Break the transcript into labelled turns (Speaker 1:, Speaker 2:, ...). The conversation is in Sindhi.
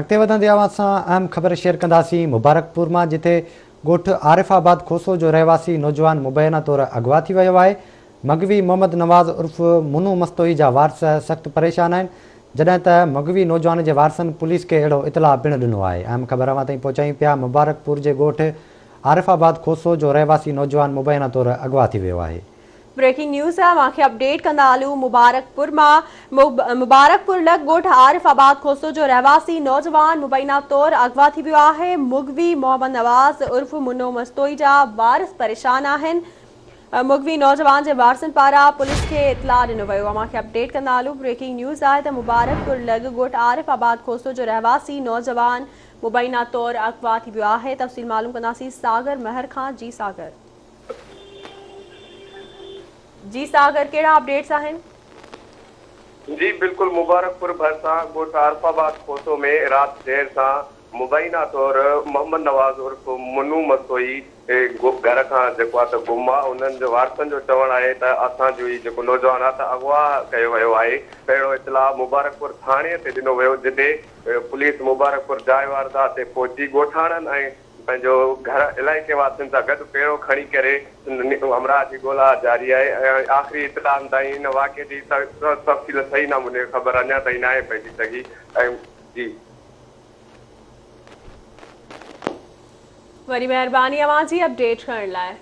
Speaker 1: اڳتي وڌندي اوهان سان اهم خبر شيئر ڪنداسين مبارڪپور مان جتي ڳوٺ عارف آباد کوسو جو رهواسي نوجوان مبينا طور اغوا ٿي ويو آهي مغوي محمد نواز عرف منو مستوئي جا وارث سخت پريشان آهن جڏهن ته مغوي نوجوان جي وارثن پوليس کي اهڙو اطلاع پڻ ڏنو آهي اهم خبر اوهان تائين پهچايون پيا مبارڪپور جي ڳوٺ عارف آباد کوسو جو رهواسي نوجوان مبينا طور اغوا ٿي ويو آهي.
Speaker 2: بريڪنگ نيوز اوهان کي اپڊيٽ ڪندا هلون مبارڪپور مان مبارڪپور لڳ ڳوٺ عارف آباد کوسو جو رهواسي نوجوان مبينا طور اغوا ٿي ويو آهي مغوي محمد نواز عرف منو مستوئي جا وارث پريشان آهن مغوي نوجوان جي وارثن پاران پوليس کي اطلاع ڏنو ويو اوهان کي اپڊيٽ ڪندا هلون بريڪنگ نيوز آهي ته مبارڪپور لڳ ڳوٺ عارف آباد کوسو جو رهواسي نوجوان مبينا طور اغوا ٿي ويو آهي تفصيل معلوم ڪنداسين ساگر مهر کان جي ساگر. جي ساگر ڪهڙا اپڊيٽس آهن؟
Speaker 3: جي بلڪل مبارڪپور ڀرسان ڳوٺ عارف آباد کوسو ۾ رات دير سان مبينا طور محمد نواز عرف منو مستوئي گهر کان جيڪو آهي ته گم آهي انهن جو وارثن جو چوڻ آهي ته اسان جو هي جيڪو نوجوان آهي ته اغوا ڪيو ويو آهي اهڙو اطلاع مبارڪپور ٿاڻي تي ڏنو ويو جتي پوليس مبارڪپور جاء واردات تي پهچي ڳوٺاڻن ۽ پنهنجو گهر علائقي واسين سان گڏ پيرو کڻي ڪري همراهه جي ڳولا جاري آهي ۽ آخري اطلاعن تائين ان واقعي جي تفصيل صحيح نموني خبر اڃا تائين ناهي پئجي سگهي ۽ جي.
Speaker 2: وڏي مهرباني اوهان جي اپڊيٽ ڪرڻ لاء.